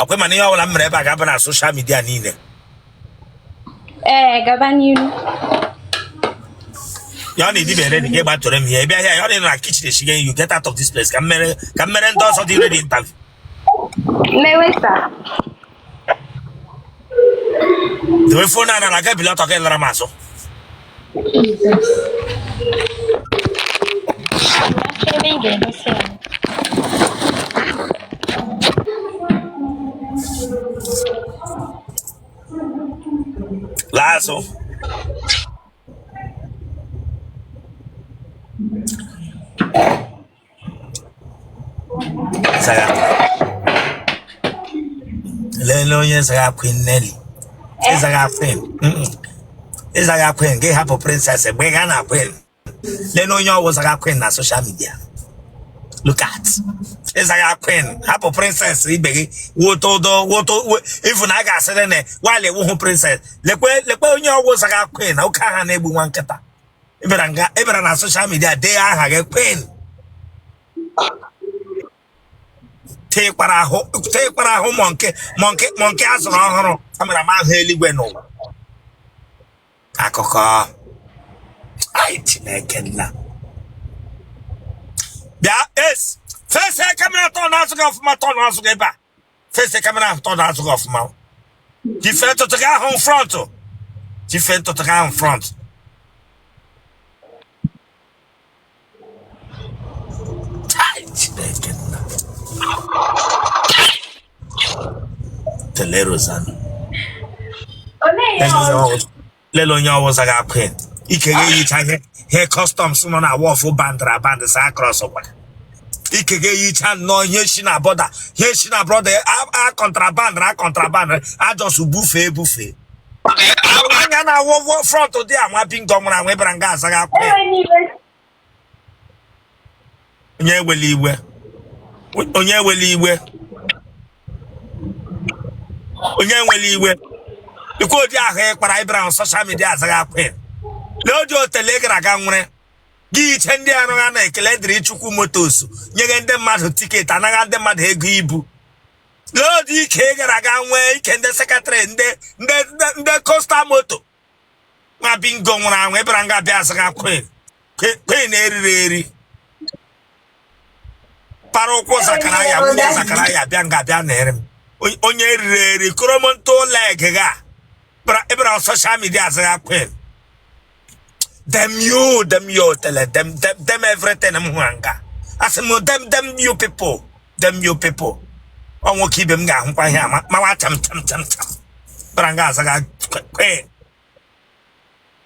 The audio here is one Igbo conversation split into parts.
Ọkwa mana ihe ọbụla m mere ebe a ga-aba na social media niile. Ee, gaba n'iru. Ya ọ na-edibe ready ka ịgba tụrụ m ihe ebe ahịa ya ọ na na kitchen eshige. You get out of this place ka m mere ndị ọzọ dị ready interview. Mmewe, sir. Dewe phone a na aga bili ọtọ ka ịlara m azụ. Jesus. Ebe ị ga-edosa ya. Laa azụ. Zaga. Lelee onye zaga Queen Nelly. Ịzaga Queen. Ịzaga Queen, gị hapụ princess mgbe ị gaa na Queen. Lelee onye ọwụ zaga Queen na social media. Look at. Ịzaga Queen, hapụ princess ibe gị woto do woto ifu na a ga-asịrị na wale wụhụ princess. Lekwe lekwe onye ọwụ zaga Queen na oke aha na-egbu nwa nkịta. Ị bịara nga ị bịara na social media dee aha gị Queen. Tekwara ahụ monkey monkey monkey azụrụ ọhụrụ amara m ahụ eluigwe n'ụwa akụkọ. Ai, Chineke nna, bịa es face camera, tọ n'azụ gị ọfụma, tọ n'azụ gị ebe a, face camera ahụ, tọ n'azụ gị ọfụma, jife ntụtụ gị ahụ front, jife ntụtụ gị ahụ front. Ai, Chineke nna, tele Rosanna. Olee ihe ọzọ? Lele onye ọwụza ga queen ike ga-eyicha ihe ihe customs nọ na wharf bandara band sa cross kwa ike ga-eyicha nnọọ ihe si na border, ihe si na border a contraband a contraband a just bufee bufee anya na awọ front dị anwa bingo nwụrụ anwụ ịbara nga azaghị queen. Enwe n'iwe. Onye ewela iwe, onye ewela iwe, onye ewela iwe. Ikwu ụdị ahụ ị kpara ịbịara na social media azaghị queen. Lee ụdị otele ị gara aga nwere gị iche ndị arụ ha na Ekele Dịrị Chukwu Motors nyere ndị mmadụ ticket, anaghị ndị mmadụ ego ibu. Lee ụdị ike ị gara aga nwee ike ndị secretary ndị coastal moto nwa bingo nwụrụ anwụ ịbịara nga bịa azaghị queen, queen eriri eri para ụkwụ Zakaraya nwunye Zakaraya bịa nga bịa na-ere m onye eriri eri koromonto leg ga ịbịara social media azaghị queen. Damn you, damn you, tele dem dem dem everything m hụrụ nga asị m damn, damn you people, damn you people. Ọ nwoke ibe m ga-ahụkwa ihe a mawa cham cham cham cham bịara nga azaghị queen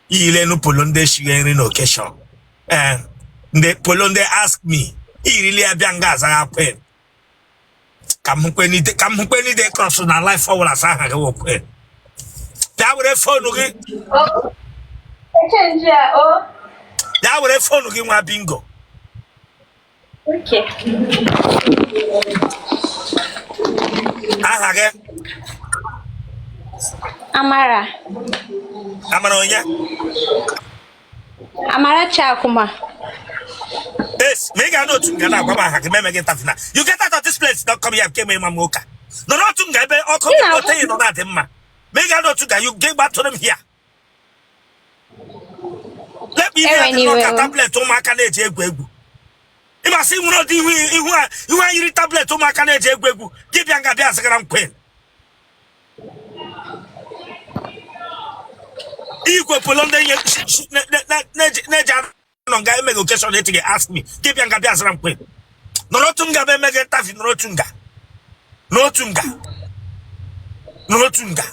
iyile polo ndị shighe nri na occasion, ee, ndị polo ndị ask me iyirili ya bịa nga azaghị queen. Ka m hụkwe n'ide, ka m hụkwe n'ide cross na life forward asa aha gị wụ queen. Bịa were phone gị. O. Echange ya, o. Bịa were phone gị, nwa bingo. Okay. Aha gị? Amara. Amara onye? Amarachi Akuma. Es ma ị ga n'otu nga na-agwa m aha gị meme gị interview na you get out of this place. Don't come here kemgbe ịma m ụka nọ n'otu nga ebe ọkụ Nna. Oteghị nọ na-adị mma ma ị ga n'otu nga you gị gbatụrụ m here. Let me Ewe hear n'iwe ka o. Tablet ụmụaka na-eji egwu egwu ịmasị nwere ụdị ihu ihu a ihu a yiri tablet ụmụaka na-eji egwu egwu. Gị bịa nga bịa zịgara m queen igwe polo ndị nye na-eji anọ nga emeghị occasion etighi ask me. Gị bịa nga bịa zara m queen nọrọ otu nga bụ emeghị interview nọrọ otu nga n'otu nga n'otu nga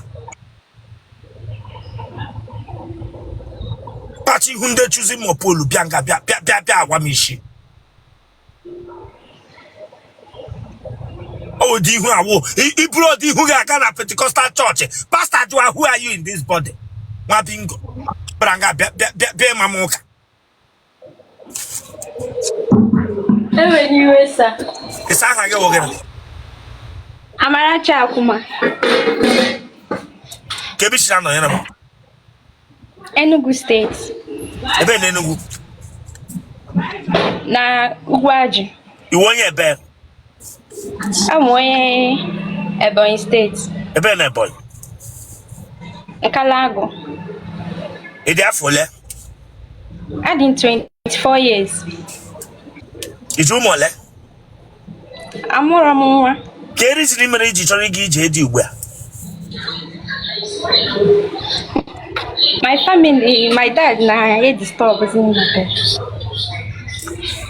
kpacha ihu ndị chuzi mopolu bịa nga bịa bịa bịa bịa agwa m isi ọ ụdị ihu awụ iburu ụdị ihu gị aga na Pentecostal church, pastor jụwa, "Who are you in this body?" Nwa bingo bịara nga bịa bịa bịa bịa ịma m ụka. Ewe n'iwe, sir. Ịsa aha gị wụ gịnị? Amarachi Akuma. Ka ebe isi na-anọnyere m? Enugu State. Ebe na Enugu? Na Ugwuaji. Iwe onye ebe? Abụ m onye Ebonyi State. Ebe na Ebonyi? Nkalagu. Ị dị afọ ole? Adị m 24 years. I ji ụmụ ole? Amụrọ m nwa. Kee reason mere iji chọrọ ịga ije di ugbu a? My family, my dad na-edisturb m.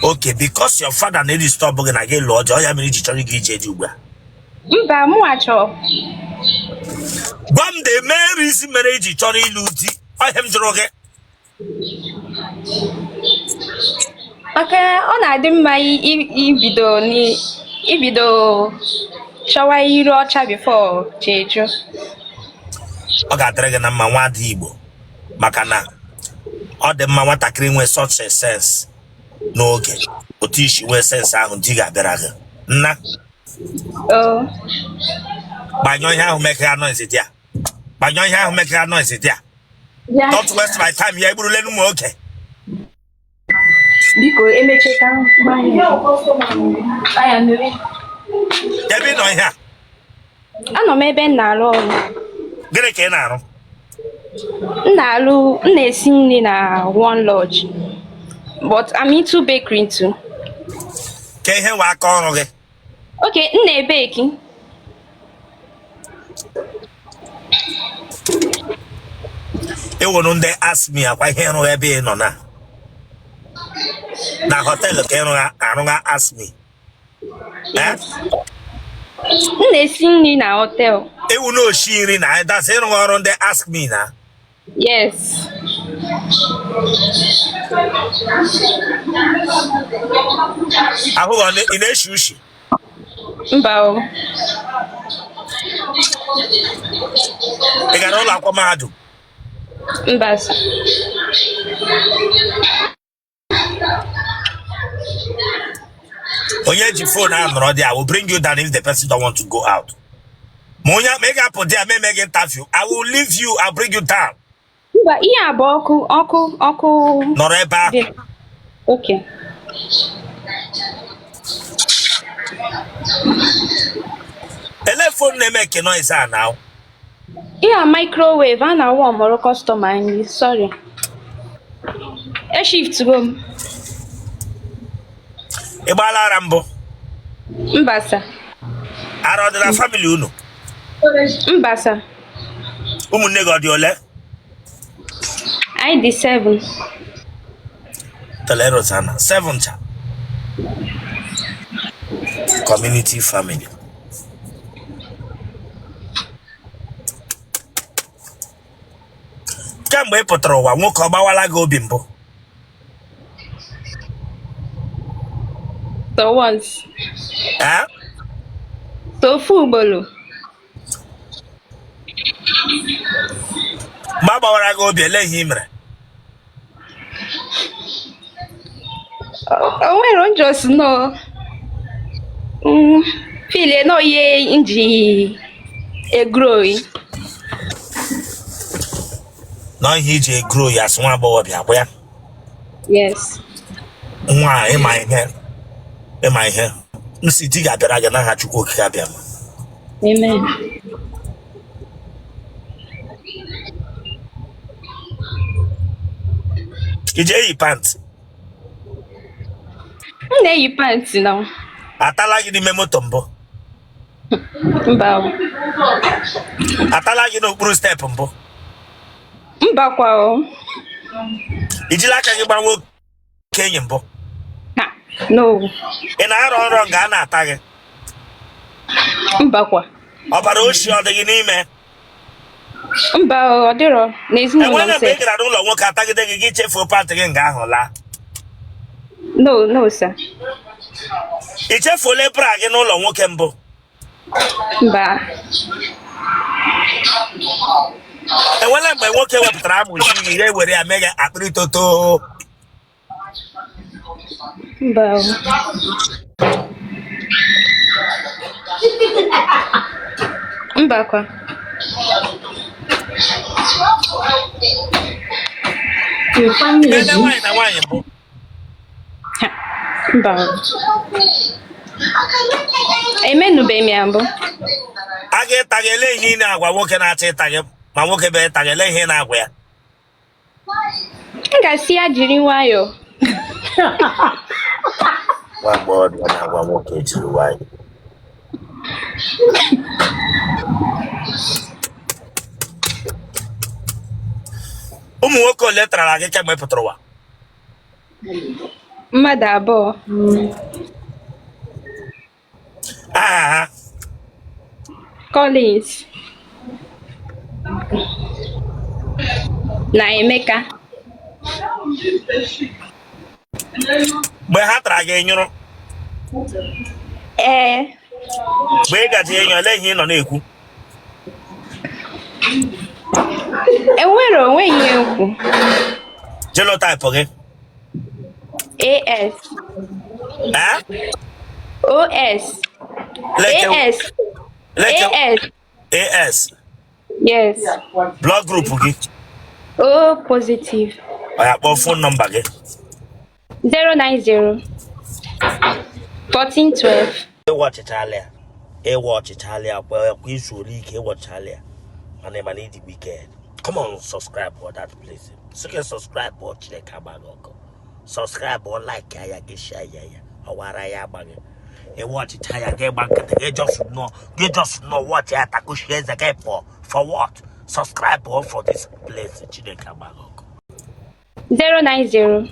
Okay, because your father na-edisturb gị na gị lụọ di, ọ ya mere iji chọrọ ịga ije di ugbu a? Mba, mụnwa chọọ. Gwa m the main reason mere iji chọrọ ịlụ di, ọ ihe m jụrụ gị. Maka ọ na-adị mma ibido chọwa iru ọcha before chi ejuo. Ọ ga-adịrị gị na mma, nwa ada Igbo, maka na ọ dị mma nwatakịrị nwee such a sense n'oge otu i si nwee sense ahụ di ga-abịara gị nna. Oh. Gbanyụọ ihe ahụ mekega noise dị a, gbanyụọ ihe ahụ mekega noise dị a. Don't waste my time ya, egburulenu m oge. Biko emeche ka m gbanyụ. Ebe ị nọ ihe a? Anọ m ebe m na-arụ ọrụ. Gịnị ka ị na-arụ? M na-arụ, m na-esi nri na one lodge. But I'm into bakery too. Ka ihe wụ aka ọrụ gị? Okay, m na-ebake. Ị wụrụ ndị ask me akwa ihe ịrụ ebe ị nọ na na hotel ka ịrụ arụga ask me. Eh? M na-esi nri na hotel. Ị wụ na oshi nri na that's ịrụ ọrụ ndị ask me na. Yes. Ahụ gị ị na-eshi ushi? Mba o. Ị gara ụlọ akwụkwọ mahadum? Mba sir. Onye ji phone ahụ nọrọ there, I will bring you down if the person don't want to go out. Ma onye ma ị ga-apụ there ma eme gị interview, I will leave you, I'll bring you down. Mba, ihe a bụ ọkụ ọkụ ọkụ. Nọrọ ebe ahụ. Dị. Okay. Ele phone na-eme ke noise a now? Ihe a microwave a na-awarmụrụ customer nri, sorry. Eshiftugo m. Ị gbaala ara mbụ? Mba sir. Ara ọ dị na family unu? Mba sir. Ụmụnne gị ọ dị ole? Anyị dị 7. Tele Rosanna, 7 cha. Community family. Kemgbe ị pụtara ụwa, nwoke ọ gbawala gị obi mbụ? So once. Eh? So ofu ugboro. Mgbe a gbawara gị obi, ele ihe ị mere? O nwere m just nọ feel nọ ihe m ji egrow. Na ihe i ji egrow ya as nwa agbọghọbịa kwa ya? Yes. Nwa ịma ihe, ịma ihe m sị di ga-abịara gị n'aha Chukwu Okike Abịama. Amen. I ji eyi pant? M na-eyi pant na. Atala gị n'ime moto mbụ? Mba. Atala gị n'okpuru step mbụ? Mba kwa o. I jila aka gị gbaa nwoke enyi mbụ? No. Ị na-arọ nrọ nga a na-ata gị? Mba kwa. Ọbara oshi ọ dị gị n'ime? Mba, ọ dịrọ n'ezinụlọ m. Enwere mgbe ị gara n'ụlọ nwoke atagide gị, gị chefuo pant gị nga ahụ laa? No, no sir. I chefuola bra gị n'ụlọ nwoke mbụ? Mba. Enwela mgbe nwoke wepụtara amụ shi gị, ya ewere ya mee gị akpịrị toto? Mba. Mba kwa. Ele nwaanyị na nwaanyị mbụ? Mba. Emenubeghị m ya mbụ. A ga-ịta gị, ele ihe ị na-agwa nwoke na-achọ ịta gị? Ma nwoke bịa ịta gị, ele ihe ị na-agwa ya? M ga-asị ya jiri nwayọọ. Nwa agbọghọbịa na-agwa nwoke jiri nwayọọ. Ụmụ nwoke ole tarala gị kemgbe ị pụtara ụwa? Mmadụ abụọ. Aha ha? Collins na Emeka. Mgbe ha tara gị, nyụrụ? Ee. Mgbe ị gaji enyo, ele ihe ị nọ na-ekwu? Enwere onweghị ihe m kwu. Genotype gị? AS. Eh? OS. Leke. AS. Leke. AS. AS? Yes. Blood group gị? O positive. Ọ ya, kpọọ phone number gị. 090 14 12. Ịwa ọchịchala ya, ịwa ọchịchala ya kwa kwa izu ole ike ịwọchala ya, mana ịdị wicked. Come on, subscribe for that place. Sị gị subscribe ọ, Chineke agbaghị ọkụ. Subscribe ọ, like ya, gị share ya, ya ọwara ya agbaghị. Ịwa ọchịcha ya, gị gba nkịtị, gị just nọ, gị just nọ watch ya, takushie eze gị pụọ. For what? Subscribe ọ for this place. Chineke agbaghị ọkụ. 090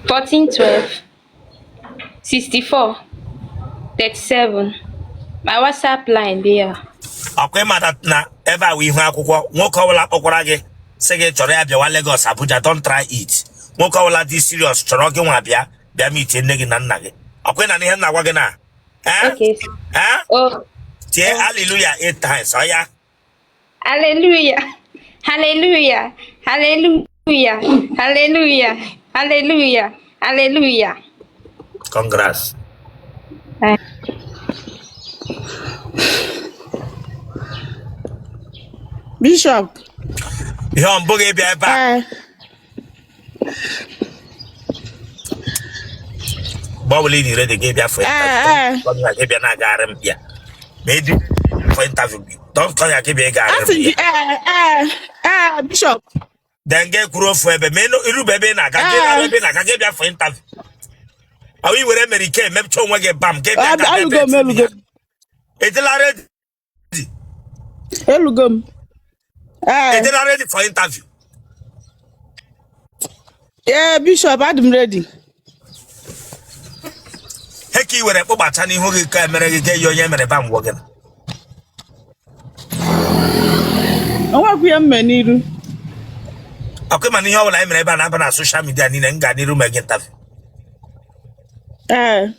14 12 64 37. My WhatsApp line dị ya. Ọkwa ịmata na ebe a wụ ihu akwụkwọ. Nwoke ọbụla kpọkwara gị sị gị chọrọ ya bịawa Lagos, Abuja, don't try it. Nwoke ọbụla dị serious chọrọ gị nwa bịa bịa meetie nne gị na nna gị. Ọkwa ị na ihe m na-agwa gị na, eh? Okay. Eh? Oh. Tie hallelujah eight times, ọ ya. Hallelujah. Hallelujah. Hallelujah. Hallelujah. Hallelujah. Hallelujah. Congrats. Bishop. Ihe ọ mbụ gị bịa ebe a? Ee. Mgbe ọbụla ị dị ready, gị bịa for Ee. interview. Ee. Gị bịa na-agagharị m bịa ma ịdị for interview, don't come ya, gị bịa ịgagharị m Asị gị bịa. Ee, Bishop. Then gị kwuru ofu ebe ma irube ebe ị na-aga, gị larụ Ee. ebe ị na-aga, gị bịa for interview. Ọ i were mere ike emepụta onwe gị bam, gị bịa ga Elugo ebe m, elugo m. Edela ready? Elugo m. Ee. Edela ready for interview? Ee, Bishop, adị m ready. He ka i were kpụgbacha n'ihu gị ka emere gị ga eyi onye mere bam gwọ gị. Onwekwu ihe m mee n'iru. Ọkwa ịma na ihe ọbụla anyị mere ebe a na-aba na social media niile, m ga n'iru mee gị interview. Ee.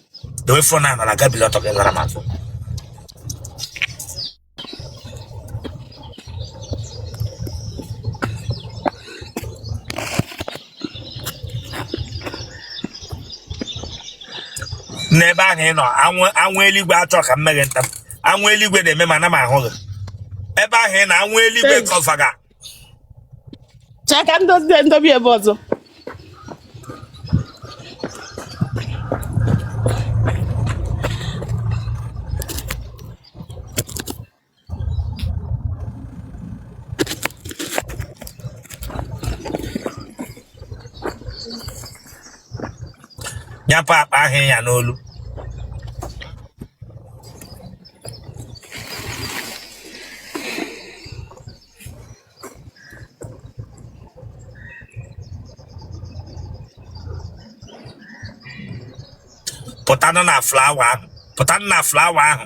Dowe phone ahụ na gabili ọtọ gị zara m afọ. N'ebe ahụ ị nọ, anwụ anwụ eluigwe achọ ka m mee gị interview. Anwụ eluigwe na-eme ma na m ahụ gị ebe ahụ ị na anwụ eluigwe Ee. cover ga. Chee ka ndozie ndobi ebe ọzọ. Nyapụ akpa ahụ ya n'olu. Pụtanụ na flower ahụ, pụtanụ na flower ahụ.